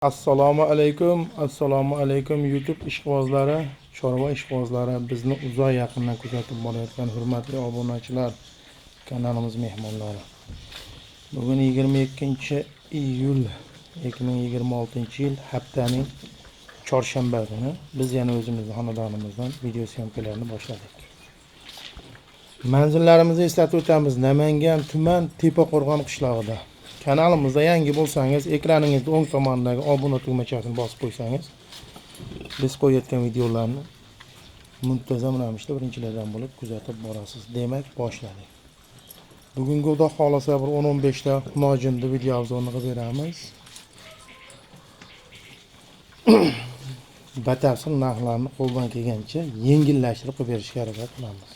Assalomu alaykum, assalomu alaykum YouTube ishqibozlari, chorva ishqibozlari, bizni uzoq yaqindan kuzatib borayotgan hurmatli obunachilar, kanalimiz mehmonlari. Bugun 22 iyul 2026-yil, haftaning chorshanba kuni biz yana o'zimizni xonadonimizdan video syomkalarni boshladik. Manzillarimizni eslatib o'tamiz. Namangan tuman, Tepaqo'rg'on qishlog'ida. Kanalimizda yangi bo'lsangiz, ekraningizni o'ng tomonidagi obuna tugmachasini bosib qo'ysangiz, biz qo'yayotgan videolarni muntazam ravishda birinchilardan bo'lib kuzatib borasiz. Demak, boshladik. Bugungi, Xudo xohlasa, bir 10-15 ta xunojinni video обзор ini qilib beramiz. Batafsil narxlarni qo'ldan kelgancha yengillashtirib qilib berishga harakat qilamiz.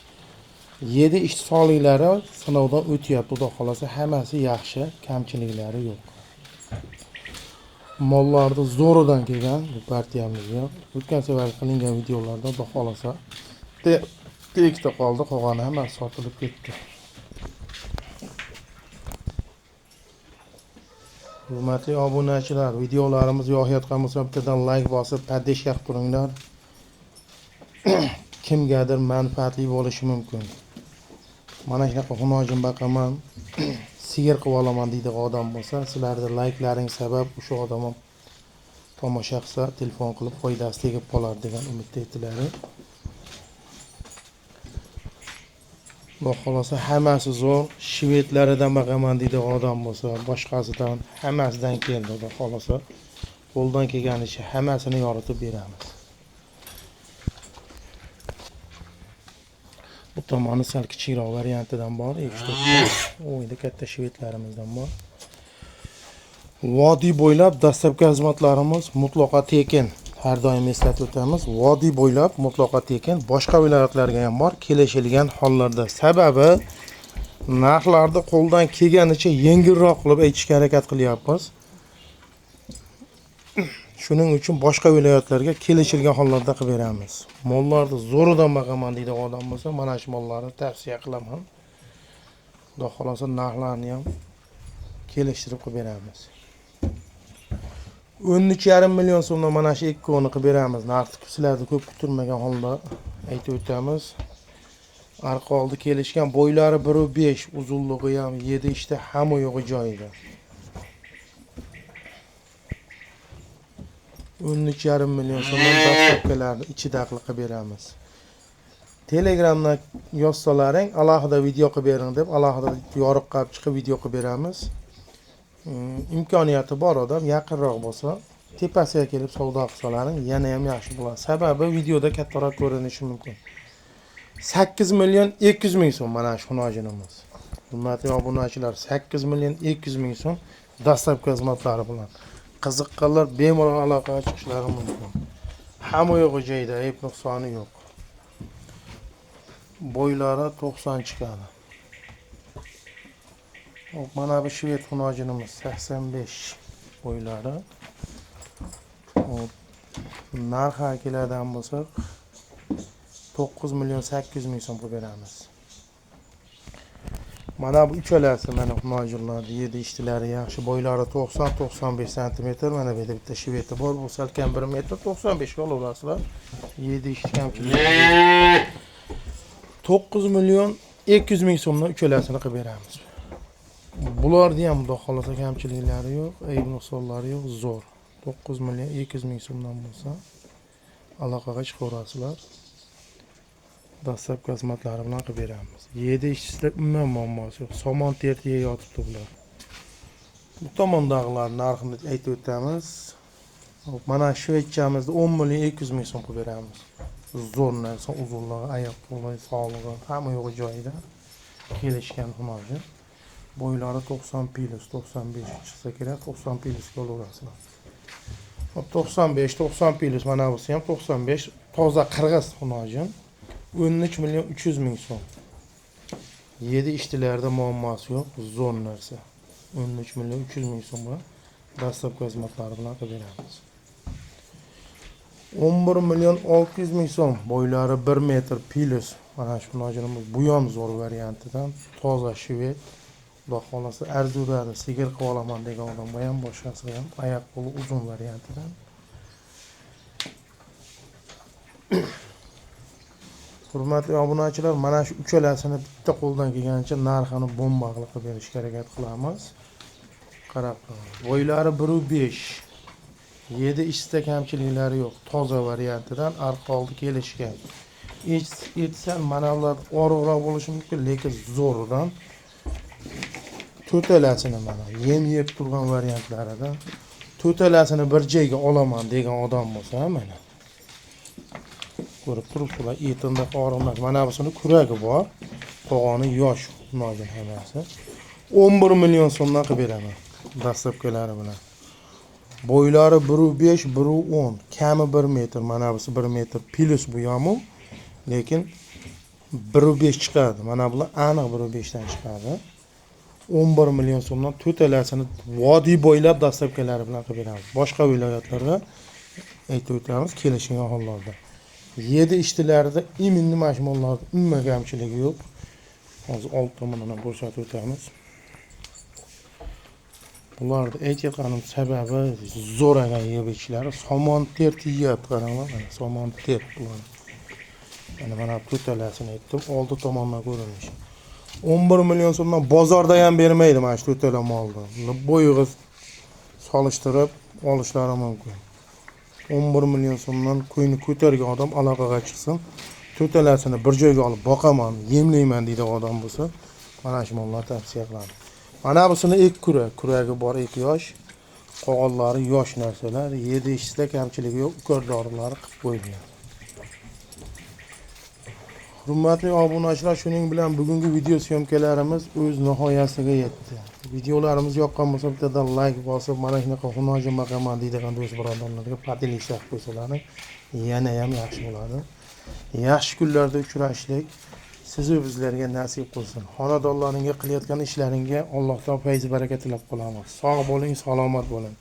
Yedi ish soliklari sinovdan o'tyapti, Xudo xohlasa, hammasi yaxshi, kamchiliklari yo'q. Mollarni zo'ridan kelgan bu partiyamizga. O'tgan safar qilingan videolarda, Xudo xohlasa, bitta ikkita qoldi, qolgani hammasi sotilib ketdi. Hurmatli obunachilar, videolarimiz yoqayotgan bo'lsa, bittadan like bosib, поддержка qilib turinglar. Kimgadir manfaatli bo'lishi mumkin. Mana shunaqa xunojin baqaman, sigir qilib olaman deydigan odam bo'lsa, sizlarni layklaring sabab o'sha odam ham tomosha qilsa, telefon qilib foydasi tegib qolar degan umidda aytiladi. Xudo xohlasa, hammasi zo'r. Shvedlaridan baqaman deydigan odam bo'lsa, boshqasidan, hammasidan keldi, Xudo xohlasa. Qo'ldan kelganicha hammasini yoritib beramiz. Bu tomoni sal kichikroq variantidan bor, 2-4 ta. U yerda katta shvedlarimizdan bor. Vodiy bo'ylab dastlabki xizmatlarimiz mutlaqo tekin. Har doim eslatib o'tamiz. Vodiy bo'ylab mutlaqo tekin. Boshqa viloyatlarga ham bor, kelishilgan hollarda. Sababi narxlarni qo'ldan kelganicha yengilroq qilib aytishga harakat qilyapmiz. Shuning uchun boshqa viloyatlarga kelishilgan hollarda qilib beramiz. Mollarni zo'ridan baqaman deydigan odam bo'lsa, mana shu mollarni tavsiya qilaman. Xudo xohlasa, narxlarni ham kelishtirib qilib beramiz. 13,5 million so'mdan mana shu ikkovini qilib beramiz. Narxni sizlarni ko'p kutilmagan holda aytib o'tamiz. Arqa oldi kelishgan, bo'ylari 1.5, uzunligi ham 7 ishda, hamma yo'g'i joyida. 13,5 million so'mdan dastlabkilarni ichi daxl qilib beramiz. Telegramdan yozsalaring, alohida video qilib bering deb, alohida yorug' qilib chiqib video qilib beramiz. Imkoniyati bor odam yaqinroq bo'lsa, tepasiga kelib savdo qilsalaring yana ham yaxshi bo'ladi. Sababi videoda kattaroq ko'rinishi mumkin. 8 million 200 ming so'm mana shu xunojinimiz. Hurmatli obunachilar, 8 million 200 ming so'm dastlabki xizmatlari bilan. Qiziqqanlar bemalol aloqaga chiqishlari mumkin. Hamma yo'g'i joyida, ayb nuqsoni yo'q. Bo'ylari 90 chiqadi. Hop, mana bu shved xunojinimiz 85 bo'ylari. Hop, narxi keladigan bo'lsak, 9 million 800 ming so'm qilib beramiz. Mana bu uchalasi mana xunojinlar, yedi ishtilari yaxshi, bo'ylari 90-95 santimetr. Mana bu yerda bitta shvedi bor, bu salkam 1 metr 95 ga olaverasizlar. Yedi ishti kamchilik. 9 million 200 ming so'mdan uchalasini qilib beramiz. Bularni ham, Xudo xohlasa, kamchiliklari yo'q, ayb nuqsonlari yo'q, zo'r. 9 million 200 ming so'mdan bo'lsa, aloqaga chiqaverasizlar. Dastlabki xizmatlari bilan qilib beramiz. Yedi ishchisida umuman muammosi yo'q. Somon tertiga yotibdi bular. Bu tomondagilar narxini aytib o'tamiz. Hop, mana shvedchamizni 10 million 200 ming so'm qilib beramiz. Zo'r narsa, uzunligi, oyoq qo'li, sog'lig'i, hamma yo'g'i joyida. Kelishgan xunojin. Bo'ylari 90 plus, 95 chiqsa kerak, 90 plusga olaverasizlar. Hop, 95, 90 plus, mana busi ham 95, toza qirg'iz xunojin. 13 million 300 ming so'm. Yedi ishtilarda muammosi yo'q, zo'r narsa. 13 million 300 ming so'mga dastlabki xizmatlari bilan qilib beramiz. 11 million 600 ming so'm, bo'ylari 1 metr plus. Mana shu xunojinimiz, bu ham zo'r variantidan, toza shved. Xudo xolasa arzuradi, sigir qilib olaman degan odamga ham, boshqasiga ham oyoq qo'li uzun variantidan. Hurmatli obunachilar, mana shu uchalasini bitta qo'ldan kelgancha narxini bomba qilib berishga harakat qilamiz. Qarab turamiz. Bo'ylari 1.5. 7 ichida kamchiliklari yo'q. Toza variantidan arqa oldi kelishgan. Etsal mana bular oriqroq bo'lishi mumkin, lekin zo'ridan. To'talasini mana yem yeb turgan variantlaridan to'talasini bir joyga olaman degan odam bo'lsa, mana ko'rib turibsizlar, etinda og'riq. Mana busini kuragi bor, qog'oni yosh, nojin hammasi. 11 million so'mdan qilib beraman dastlabkilari bilan. Bo'ylari 1.5, 1.10, kami 1 metr, mana busi 1 metr plus bu yamu, lekin 1.5 chiqadi. Mana bular aniq 1.5 dan chiqadi. 11 million so'mdan to'talasini vodiy bo'ylab dastlabkilari bilan qilib beramiz. Boshqa viloyatlarga aytib o'tamiz, kelishgan hollarda. 7 ishchilarida iminni mana shu mollarda umuman kamchiligi yo'q. Hozir old tomonidan ko'rsatib o'tamiz. Bularni aytayotganim sababi zo'r ekan yeb ichishlari. Somon ter tiyapti, qaranglar, mana somon ter bular. Mana to'talasini aytdim, oldi tomondan ko'rinishi. 11 million so'mdan bozorda ham bermaydi mana shu to'tala molni. Bo'yig'i solishtirib olishlari mumkin. 11 million so'mdan qo'yni ko'targan odam aloqaga chiqsin. To'talasini bir joyga olib boqaman, yemlayman deydi odam bo'lsa, mana shu mollarni tavsiya qilaman. Mana busini 2 kurak, kuragi bor 2 yosh, qo'g'onlari yosh narsalar, yedi ichida kamchiligi yo'q, ukol dorilari qilib qo'yilgan. Hurmatli obunachilar, shuning bilan bugungi video syomkalarimiz o'z nihoyasiga yetdi. Videolarimiz yoqqan bo'lsa bittadan like bosib, mana shunaqa xunojin boqaman deydigan do'st birodarlarga podelitsa qilib qo'ysalaring yana ham yaxshi bo'ladi. Yaxshi kunlarda uchrashlik sizu bizlarga nasib qilsin. Xonadonlaringga qilayotgan ishlaringga Allohdan fayz baraka tilab qolamiz. Sog' bo'ling, salomat bo'ling.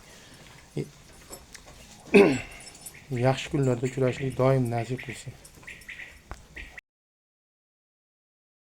Yaxshi kunlarda uchrashlik doim nasib qilsin.